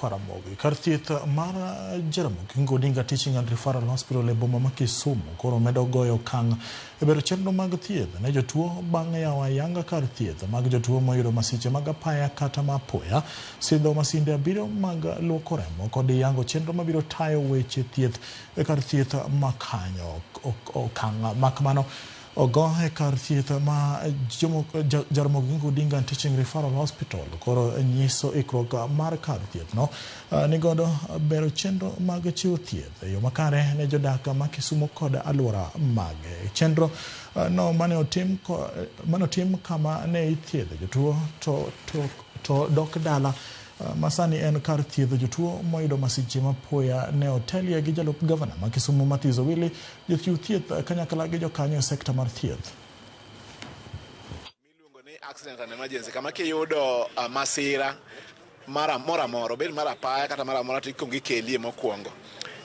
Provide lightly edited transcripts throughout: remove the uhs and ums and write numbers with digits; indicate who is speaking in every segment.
Speaker 1: Ramogi. Kar thieth mar Jaramogi Oginga Odinga Teaching and Referral Hospital e boma ma Kisumu koro medo goyo okang' e bero chenro mag thieth ne jotuo bang' yawo ayanga kar thieth mag jotuo moyudo masiche mag apaya kata ma apoya, sidho masinde abiriyo mag luoko remo kod yango chenro mabiro tayo weche thieth e kar thieth ma kanyo. Okang' ma kamano ogo e kar thieth ma Jaramogi Oginga Odinga Teaching Referral Hospital koro nyiso ikruok mar kar thieth no nigodo bero chenro mag chiwo thieth e yo makare ne jodak ma Kisumu kod alwora mage. Chenro no mane otim kama ne ithiedho jotuo to dok dala masani en kar thiedho jotuo moyudo masiche mapoya ne otelie gi jalup gavana ma Kisumu Matthews Owili, jochiw thieth kanyakla gi jokanyo e sekta mar thieth.
Speaker 2: Miluongo ni accident and emergency, kama kiyudo masira mara moro amora, obed mar apaya kata moro amora, to ikuongo ikelie mokwongo.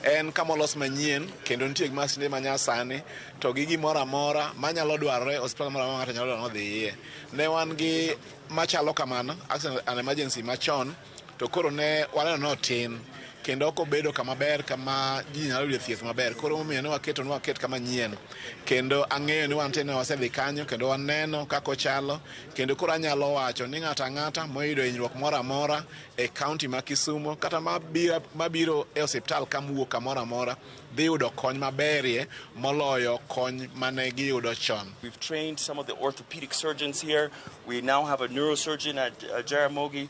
Speaker 2: En kama olos manyien kendo nitie gi masinde manyasani to gi gimoro amora manyalo dwarore, osiptal moro amora ng'ato nyalo dwaro ni odhiye. Ne wan gi machalo kamano, accident and emergency machon, to koro ne waneno ni otin kendo ok obedo kama ber kama ji nyalo yude thieth maber. Koro momiyo ne waketo ni waket kama nyien, kendo ang'eyo ni wantie ne wasedhi kanyo kendo waneno kaka ochalo, kendo koro anyalo wacho ni ng'ato ang'ata moyudo hinyruok moro amora e kaunti ma Kisumu kata mabiro e osiptal kamuwuok kamoro amora dhi yudo kony maberie moloyo kony mane giyudo chon.
Speaker 3: We've trained some of the orthopedic surgeons here. We now have a neurosurgeon at Jaramogi.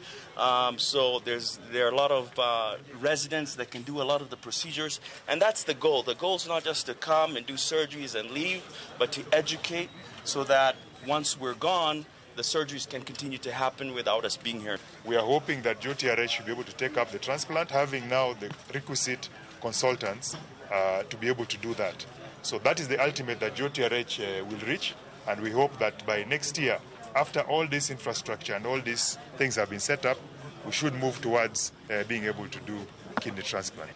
Speaker 3: So there are a lot of residents that can do a lot of the procedures, and that's the goal. The goal is not just to come and do surgeries and leave, but to educate so that once we're gone, the surgeries can continue to happen without us being here.
Speaker 4: We are hoping that JOTRH should be able to take up the transplant, having now the requisite consultants to be able to do that. So that is the ultimate that JOTRH will reach, and we hope that by next year, after all this infrastructure and all these things have been set up, we should move towards being able to do kidney transplant.